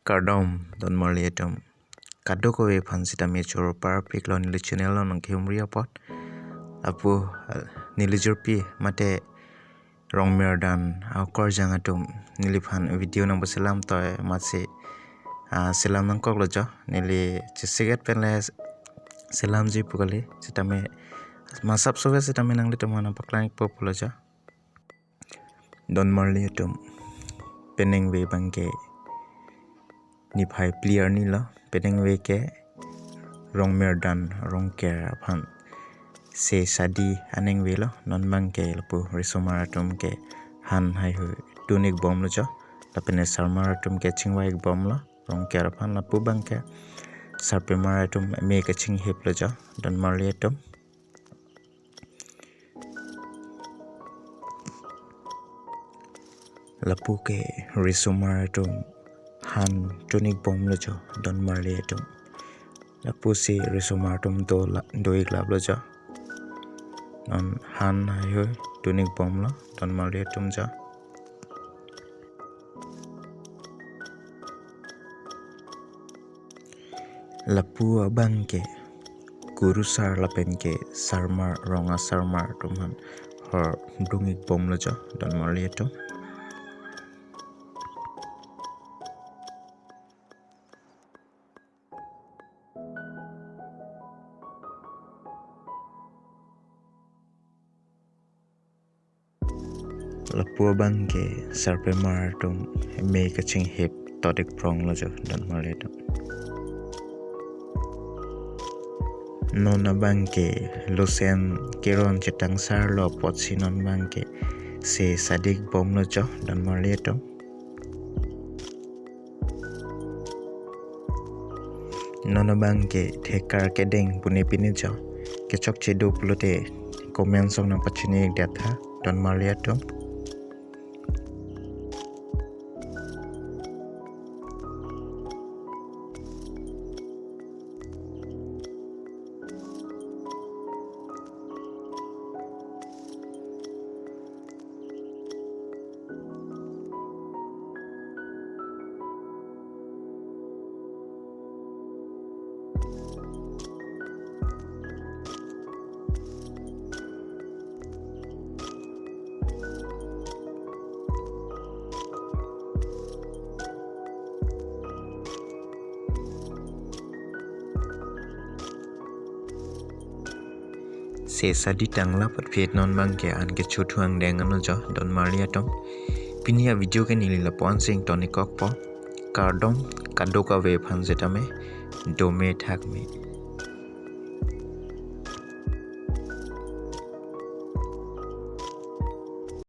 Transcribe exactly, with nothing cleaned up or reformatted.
Kardom, don marli atum. Kadokave aphan sitame choro parpik lo neli channel lo nangkehumri apot. Lapu, eh, neli jirpi mate Rongmirdan akorjang atum neliphan video nangpaselam toi amatsi, ah, selam nangkoklo jo. Neli chesiket penle selamji pu kali. Sitame masap sove sitame nanglitum aphan nangpaklang-ikpo pulo jo. Don marli atum, peningve abangke niphai phli arni lo, peningve ke Rongmirdan Rongker aphan se shadi aningve lo. Non abangke lapu risomar atum ke han haihui tun-ikbomlo jo, lapen sarmar atum ke chingvai-ikbomlo Rongker aphan. Lapu abangke sarpimar atum me kachinghiplo jo, don marli atum. Lapu ke risomar atum han tun-ikbomlo jo, don marli atum. Lapusi risomar atum do la, do-iklaplo jo. Non han haihui tun-ikbomlo, don marli atum jo. Lapu abangke kurusar lapenke sarmar, rong asarmar atum aphan hor dung-ikbomlo jo, don marli atum. Lapu abangke sarpimar atum me kachinghip tot-ikpronglo jo, don marli atum. Non abangke losen keron chetangsarlo apotsi non abangke se shadi-ikbomlo jo, don marli atum. Non abangke thekar kedeng pune pine jo. Kechokche do pulote comment song nangpachini-ik detha, don marli atum. Se shadi tangla patphet non abangke an kecho thu angdeng anlo jo, don marli atum. Pini avideo ke neli lapu-an si ington-ikkokpo. Kardom, kadokave aphan sitame, dome thakme.